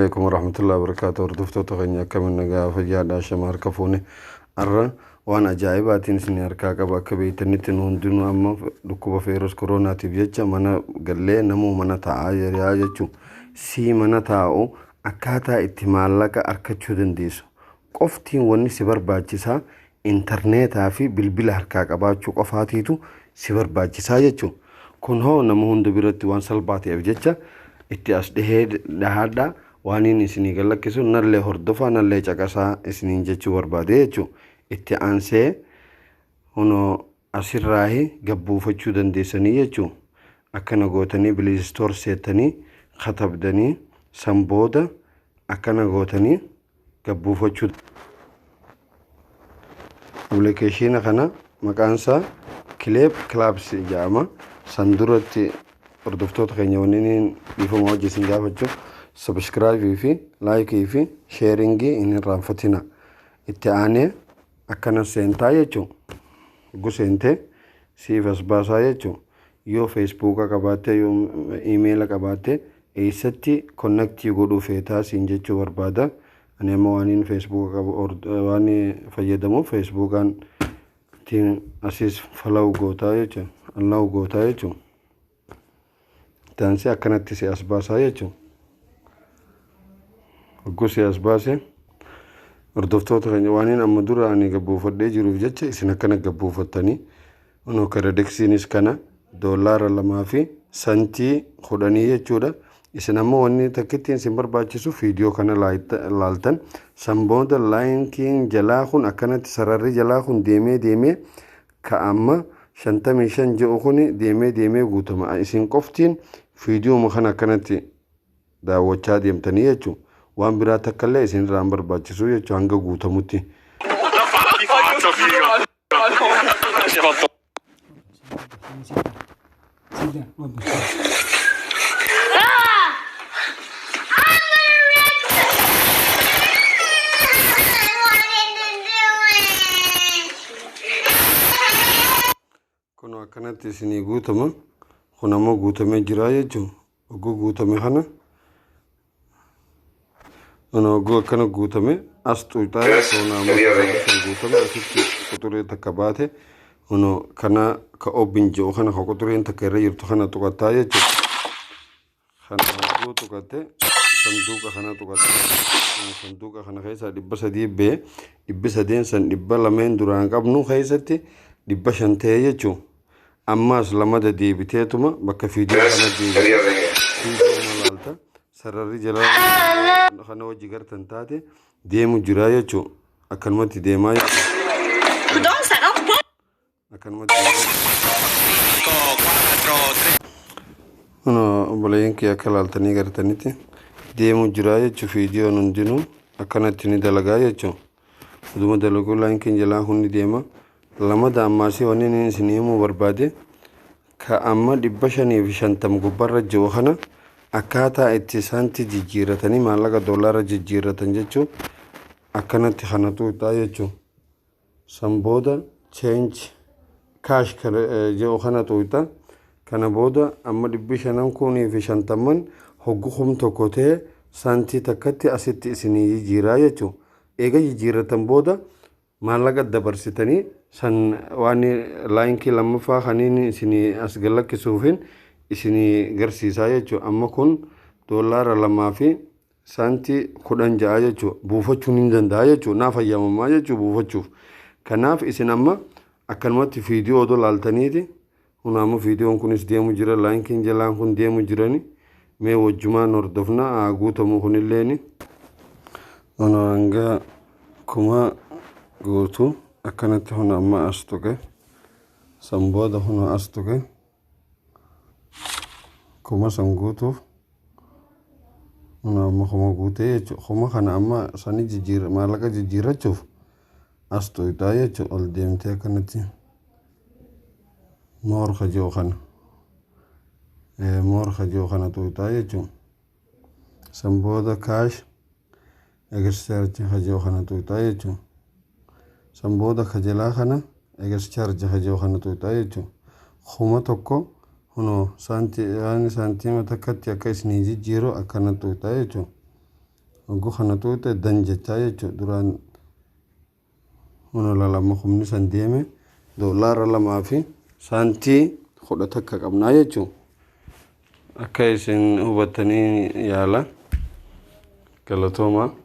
Alaikum warahmatullahi wabarakatuh. Hordoftoota keenya, akkamiin nagaa fayyaadha? Shama harka fuune. Har'a waan ajaa'ibaatiin isin harkaa qaba. Akka beektanitti nu hundinuu amma dhukkuba feeros koroonaatiif jecha mana gallee namuu mana taa'aa jira jechuun, sii mana taa'u akkaataa itti maallaqa argachuu dandeessu qoftiin wanni si barbaachisaa intarneetaa fi bilbila harkaa qabaachuu qofaatiitu si barbaachisaa jechuudha. Kun hoo nama hunda biratti waan salphaa ta'eef jecha itti as dhihee dhahaadhaa, waan inni isinii galakkisu nallee hordofaa, nallee caqasaa isiniin jechuu barbaade jechuudha. Itti aansee hunoo asirraahi gabbuufachuu dandeessanii jechuudha. Akkana gootanii Play Store seettanii katabdanii, san booda akkana gootanii gabbuufachuu. Appilikeeshina kana maqaan isaa Clip Claps jedhama. San duratti hordoftoota keenya, wanni dhiifama hojii isin gaafachuuf, subscribe fi like fi sharing hin irraanfatina. Itti aanee akkana seentaa jechuun gu seentee siif as baasaa jechuun, yoo Facebooka qabaatte, yoo emaila qabaatte, eessatti connect godhuu feetaa siin jechuu barbaada. Ani amma waan inni Facebooka qabu waan fayyadamuuf Facebookaan ittiin asiis follow gootaa jechuun, allow gootaa jechuun. Itti aansee akkanatti si as baasaa jechuun. Hogguu si as baase, hordoftoota keenya, waan inni amma dura ani gabbuufadhee jiruuf jecha isin akkana gabbuufattanii, kunoo credit'iinis kana $2.10 jechuudha. Isin ammoo wanni takkittiin isin barbaachisu viidiyoo kana laaltan, san booda line'iin jalaa kun akkanatti sararri jalaa kun deemee deemee ka amma 55 jedhu kun deemee deemee guutama. Isin qoftiin viidiyooma kana akkanatti daawwachaa deemtanii jechuudha. Waan biraa takka illee isin irraa hin barbaachisu jechuudha hanga guutamutti. Sida, Ah! I'm gonna wreck I wanted to do it. Kun akkanatti isinii guutama. Kun ammoo guutamee jira jechuudha. Hogguu guutame kana, kun hogguu akkana guutame as xuuxaa, kun ammoo san guutame asitti quxuree takka baate, kun kana ka open jedhu kana, ka quxureen takka irra jirtu kana tuqattaa jechuudha. Kana hogguu tuqatte, sanduuqa kana tuqatte. Sanduuqa kana keessaa 300 ba'e, 300n san 200n duraan qabnu keessatti 500 ta'e jechuudha. Ammaas lamada deebiteetuma bakka viidiyoo kana deebitee viidiyoo laalta, sararri jalaa kana wajji gartan taate deemu jira jechuudha. Akkanumatti deemaa jechuudha. Akkanumatti deemaa. Obboleeyyan kiyya, akka laaltanii gartanitti deemu jira jechuudha. Viidiyoon hundinuu akkanatti ni dalagaa jechuudha. Oduma dalaguu line'iin jalaa kun ni deema. Lamada ammaasii wanni inni isin himuu barbaade, ka amma 550 gubbarra jiru kana akkaataa itti isaanti jijjiirratanii maallaqa doolaara jijjiirratan jechuun, akkanatti kana tuuxaa jechuun. San booda change cash jedhu kana tuuxa. Kana booda amma 550n hoggu 1000 ta'e saantii takkatti asitti isinii jijjiiraa jechuudha. Eega jijjiirratan booda maallaqa dabarsitanii san waan line'ii lammaffaa kaniin isinii as galakkisuufin isinii garsiisaa jechuudha. Amma kun $2.16 ja'a jechuudha. Buufachuun hin danda'a jechuudha. Naa fayyamamaa jechuudha buufachuuf. Kanaaf isin amma akkanumatti viidiyoo odoo laaltaniiti, kun amma viidiyoon kunis deemu jira, line'iin jalaan kun deemu jirani, mee wajjumaan hordofna, haa guutamu kunilleeni. Kun hanga 1000 guutuu akkanatti kun amma as tuqe, san booda kun as tuqe, 1000 san guutuuf kun amma 1000 guutee jechuudha. 1000 kana amma sani jijjiira, maallaqa jijjiirrachuuf as tuqxaa jechuudha. Ol deemtee akkanatti more ka jiru kana, more ka jiru kana tuqxaa jechuudha. San booda cash exchange ka jiru kana tuqxaa jechuudha. San booda ka jalaa kana exchange ka jiru kana tuqxaa jechuudha. 1000 kunoo saantii waan saantiima takkatti akka isinii jijjiiru akkana tuqxaa jechuudha. Hogguu kana tuute dan jechaa jechuudha. Duraan huna lalama humni san deeme $2.11 qabnaa jechuudha. Akka isin hubattanii yaala. Galatooma.